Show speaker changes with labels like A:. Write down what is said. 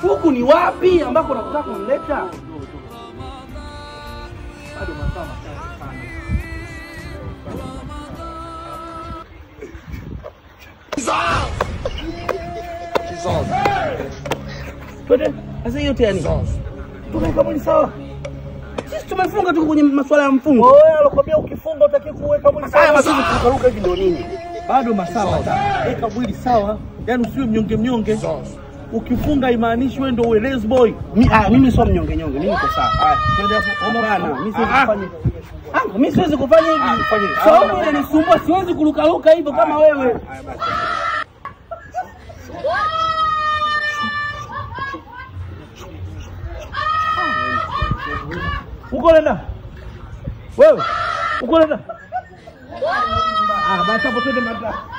A: Huku ni wapi ambako unataka kunileta? Bado masaa machache sana. Twende. Sasa hiyo tena. Tumeweka mwili sawa. Sisi tumefunga, tuko kwenye masuala ya mfungo.
B: Wewe alikwambia ukifunga utaki kuweka mwili sawa.
A: Haya mazoezi kuruka hivi ndio nini?
B: Bado masaa matatu. Weka mwili sawa. Yaani usiwe mnyonge mnyonge. Ukifunga imaanishi wewe ndio uwe lazy boy.
A: Mimi sio mnyonge nyonge, mimi niko sawa.
B: Haya, twende hapo.
A: Hapana, mimi siwezi kufanya. Mimi siwezi kufanya hivi. Saumu inanisumbua, siwezi kurukaruka hivyo kama wewe.
B: Uko nenda? Wewe, uko nenda? Basi hapo twende madrasa.